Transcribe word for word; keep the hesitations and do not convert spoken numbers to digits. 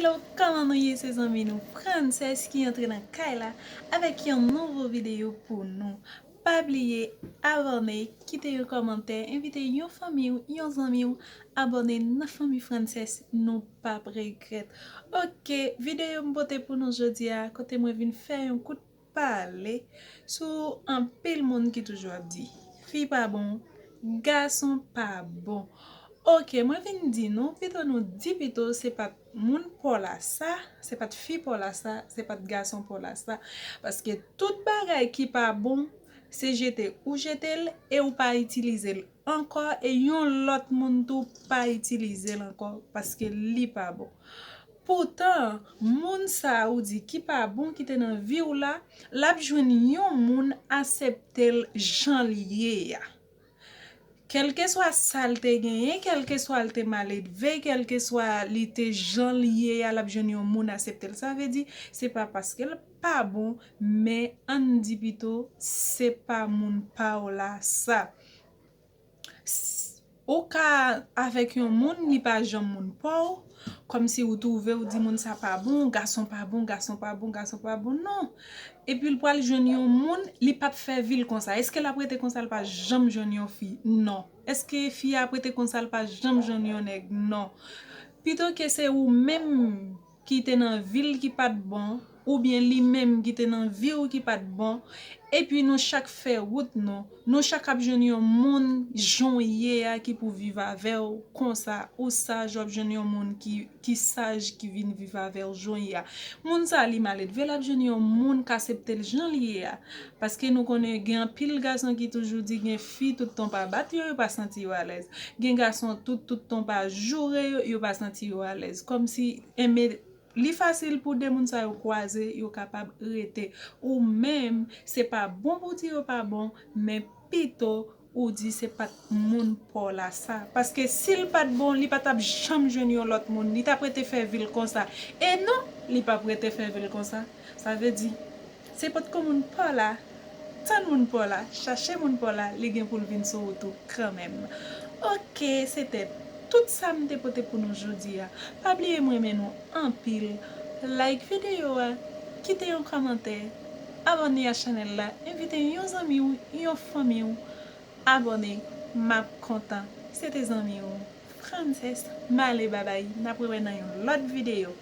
Kòman nou ye, se zanmi nou Frances ki antre nan kay la avèk yon nouvo videyo pou nou. Pa bliye abòne, kite yon kòmantè, envite yon fanmi w, yon zanmi w abòne nan fanmi Frances, nou p ap regrèt. Oke, videyo m pote pou nou jodi a, kote mwen vin fè yon kout pale sou anpil moun ki toujou ap di fi pa bon, gason pa bon. Oke, mwen vin di nou, pito nou di pito se pa t moun pa w la sa, se pa t fi pa w la sa, se pa t gason pa w la sa. Paske tout bagay ki pa bon, se jete ou jete l e ou pa itilize l ankò, e yon lòt moun tou pa itilize l ankò paske li pa bon. Poutan, moun sa a ou di ki pa bon, ki te nan vi w la, l ap jwenn yon moun aksepte l jan l ye a. Kèlkeswa sa l te genyen, kèlkeswa l te maledve, kèlkeswa li te jan l ye a, l ap jwenn yon moun aksepte l. Sa vle di, se pa paske l pa bon, men ann di pito, se pa moun pa w la sa. S-, ou ka avèk yon moun, li pa janm moun pa w, kòmsi ou twouve ou di moun sa pa bon, gason pa bon, gason pa bon, gason pa bon, non. Epi l pral jwenn yon moun, li p ap fè vi l konsa. Èske l ap rete konsa, l pa janm jwenn yon fi? Non. Èske fi a ap rete konsa, l pa janm jwenn yon nèg? Non. Pito ke se ou menm ki te nan vi l ki pa t bon, oubyen li menm ki te nan vi w ki pa t bon, epi nou chak fè wout nou, nou chak ap jwenn yon moun jan w ye a ki pou viv avè w konsa, ou saj, w ap jwenn yon moun ki, ki saj ki vin viv avè w jan w ye a. Moun sa a li maledve, l ap jwenn yon moun k aksepte l jan l ye a. Paske nou konnen gen anpil gason ki toujou di gen fi tout tan pa bat yo, yo pa santi yo alèz. Gen gason tout, tout tan pa joure yo, yo pa santi yo alèz. Kòmsi, enben, li fasil pou de moun sa yo kwaze, yo kapab rete. Ou menm, se pa bon pou di yo pa bon, men pito ou di se pa t moun pa w la sa. Paske si l pa t bon, li pa t ap janm jwenn yon lòt moun. Li t ap rete fè vi l konsa. E non, li p ap rete fè vi l konsa. Sa vle di, se potko moun pa w la, tann moun pa w la, chache moun pa w la, li gen pou l vin sou wout ou kanmenm. Oke, se te tout sa m te pote pou nou jodi a. Pa bliye m renmen nou anpil. Like videyo a, kite yon kòmantè, abòne a chanèl la, envite yon zanmi w, yon fanmi w abòne. M ap kontan. Se te zanmi w Frances. M ale, babay. N ap rewè nan yon lòt videyo.